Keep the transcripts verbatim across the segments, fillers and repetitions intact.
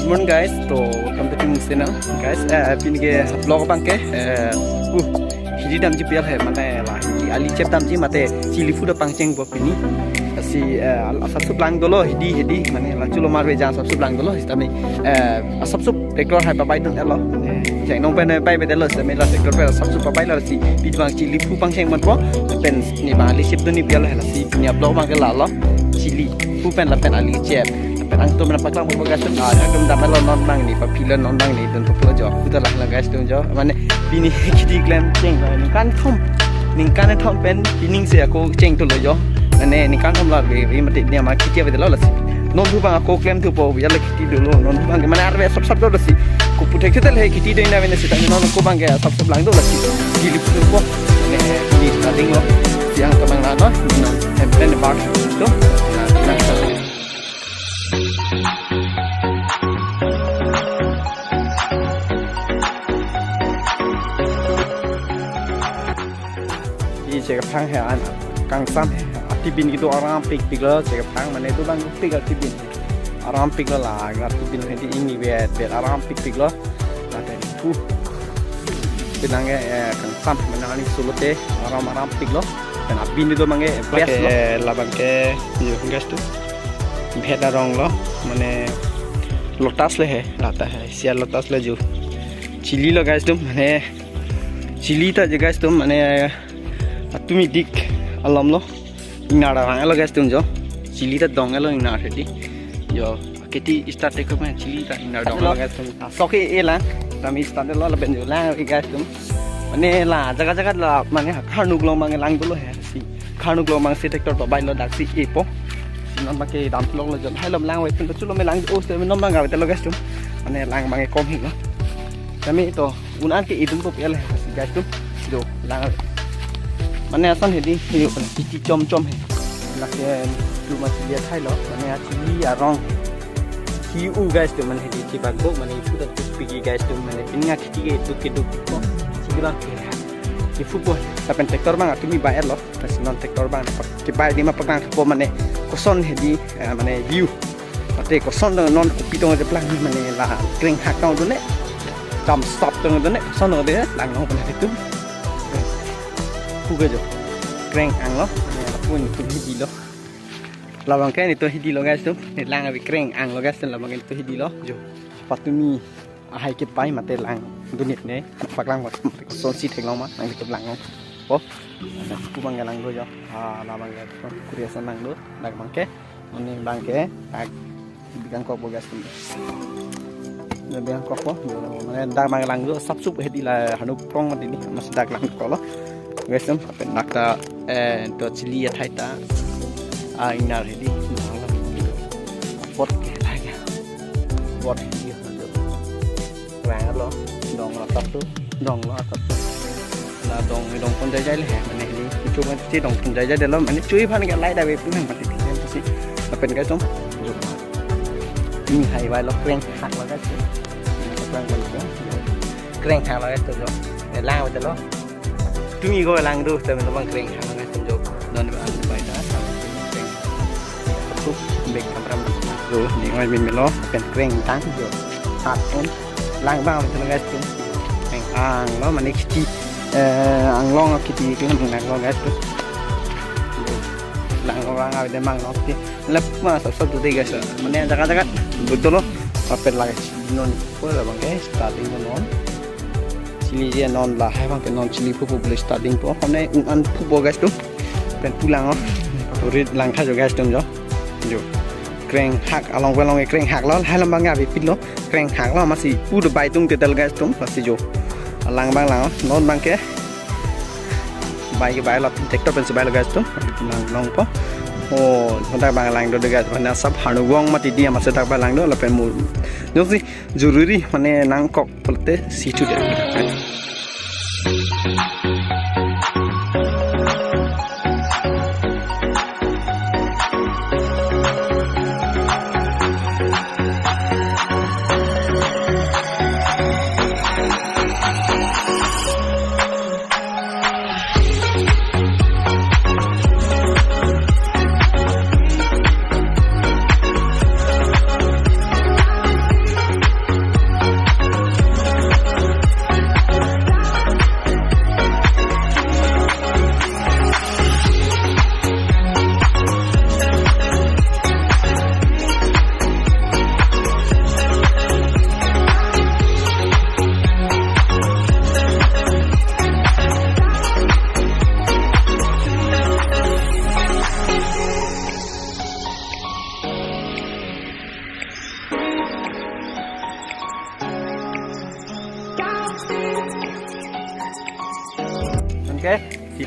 Morning guys, to welcome to my channel guys. Eh, pini ke vlog abang ke, eh, uh, hidi damji pi alam he, mane la hidi ali chep damji mate chili phu ta pangchengpo pini. Lasi, eh, al-, asapsup lang dolo hidi hidi, mane la chulo marve jang asapsup lang dolo, sitame, eh, asapsup tractor hai pabai dun-etlo. Eh, jang nong pen pai be dolo, sitame la tractor pen asapsup pabai lo, lasi pini abang chili phu pangcheng ponpo, pen ne abang ali chep dunji pi alam he, lasi pini vlog abang ke lalo, chili phu pen lapen ali chep. Pen angtum pen paklang mo guys, ah, angtum damlo non abang ne, papilo non abang ne, dun thuplo jo, kuda lahlo guys atum jo. Mane pini kheti klem cheng, ningkan thom, ningkan thom pen pining se ako cheng thulo jo. Mane ningkan thom la ve, ve mate ne ama kheti avedetlo lasi. Non thu abang ako klem thupo, ya la kheti dolo, non thu abang ke mane arve sap sap dolo lasi. Ko puthek thetel he kheti do ina vene sita non ko abang ke sap sap lang dolo lasi. Chili phu po. Ne, pini starting lo. Siang tamang na no, non, em pen bar to. Na, na, na. Isi chephang he an, kangsam he, atibin kedo aram pikpik lo, chephang mane do abang pik atibin. Aram pik lo la, atibin he di ini bet, bet aram pikpik lo. Lapen phu. Penang ke, eh, kangsam, mane ani solo te, aram aram pik lo. Pen abin do abang ke, best lo. Eh, labang ke, yo, guys atum. Bhet arong lo, mane lotus le he, lata he, sia lotus le jo. Chili lo guys atum, mane chili ta jo guys atum, mane atumi dik alam lo. Ingnar arang lo guys atum jo. Chili ta dong lo ingnar hedi. Jo, kheti start te ko mane chili ta ingnar dong lo guys atum. Ah, sok ke e lang, tami start lo lapen jo lang guys atum. Mane la jaga jaga la mane kharnuk along abang lang dolo he si. Kharnuk along abang si tractor pabai lo daksi epo. Si non abang ke dam longlo jo. Hai lom lang ve pun chulo me lang o se non abang avedetlo guys atum. Mane lang abang ke kom he lo. Tami to un-an ke idun po pi alam he si guys atum. Jo lang. Mane ason hedi yo piti chom chom he. Lake tu ma chili athai lo. Mane a chili arong. Hi u guys atum mane hedi chibak bo mane ipu ta tu pigi guys atum mane pini a kheti ke duk ke duk ko. Chibila ke. Iphu po. Lapen tractor abang atumi bai-etlo. Lasi non tractor abang kebai di ma paklang po mane koson hedi, eh, mane view. Mate koson dong non kopi dong aja plang mane la kreng hak dong done. Dam stop dong done. Koson dong de lang dong pernah itu. Phu ke jo. Kreng ang lo. Mane la pun itu hidi lo. Labang ke ne to hidi lo guys atum. Ne lang abi kreng ang lo guys atum labang ke ne to hidi lo. Jo. Patumi ahai kepai mate lang dunit ne. Paklang paklang. Koson si theklong ma. Nang itu lang. Po. Pu abang ke lang do jo. Ah, labang ke. Kuriasan lang do. Dak abang ke. Mane abang ke. Dak. Bikang kok po guys atum. Bikang kok po. Mane dak abang lang do. Sapsup hedi la hanu prong mati ni. Mas dak lang kok lo. Guys atum, pen dak ta, eh, to chili athai ta. Ah, ingnar hedi. Pot ke lagi. Pot hedi. Vang lo, dong lo top tu, dong lo top tu. La dong, dong pon jai jai le he, mane hedi. Cuma si dong pon jai jai de lo, mane chui aphan ke lai da ve pu hang mati. Lapen guys atum. Ni hai vai lo kreng hak lo guys atum. Kreng pon lo. Kreng hak lo guys atum jo. Lang ve de lo. Tumi ko lang do, tumi abang kreng hak lo guys atum jo. Non abang bai ta. Tu bek kamram. Jo, ne oi meme lo, pen kreng tang jo. Hat en. Lang abang betul guys atum. Kreng ang lo mane kheti. Eh, anglong kheti ke lang lo guys atum. Lang lo lang ave de mang lo kheti. Lep ma sap sap tu de guys. Mane jaga jaga. Betul lo. Apel lagi. Non ko la abang ke starting non. Chili je non lahai abang ke non chili phu phu bole starting po. Hone un-an phu po guys atum. Pen pulang oh. Rit lang tha jo guys atum jo. Jo. Kreng hak along along kreng hak lo. Hai lam abang ke abi pit lo. Kreng hak lo masi pu do bai tung tetel guys atum. Masi jo. Lang abang lang oh. Non abang ke. Bai ke bai lo tractor pen si bai lo guys atum. Lang long po. Oh, hodak abang lang do de guys. Mane sab hanu gong mati di masi dak bai lang do lapen mu. Jongsi jururi mane nangkok pulote si thu de.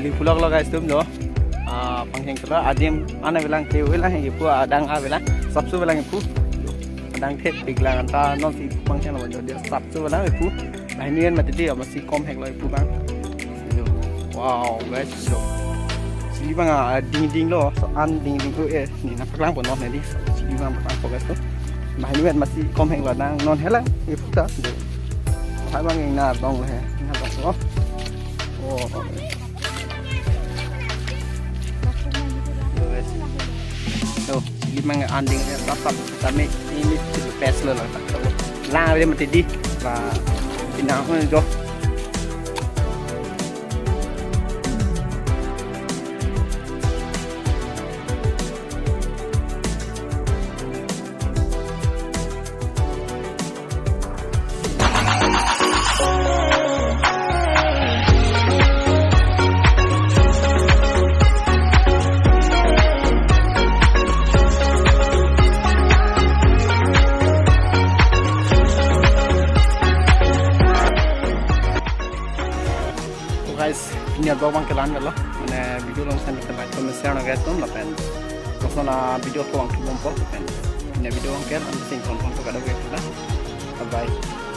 Lipulok lo guys atum lo. Ah, pangcheng kelo adim an avelang, te avelang, ipu adang avelang, sapso avelang ipu. Adang thek pik lang anta non si pangcheng lo dia sapso avelang ipu. Banghini pen mati di, amatsi komhek lo ipu abang. Yo. Wow guys, yo. Chili abang, ah, dingding lo, so an dingding lo eh. Ne nangpaklang pon non ne di. Chili abang paklang po guys atum. Banghini pen amatsi komhek lo, nang non helang ipu ta. Yo. Hai abang ingna dong lo he. Ingna dong lo. Oh. Yo, chili abang an ding, tap tap, tame ini chili pes lo lang. Lang ave mati di. La, pinang ko jo. So guys, pini avlog abang ke la-an lo. Mane video along send ke like, comment, share nang guys atum lapen. Lason a video ko abang thubom po lapen. Pini video abang ke la-an, sing kon kon ko kadokave la. Bye bye.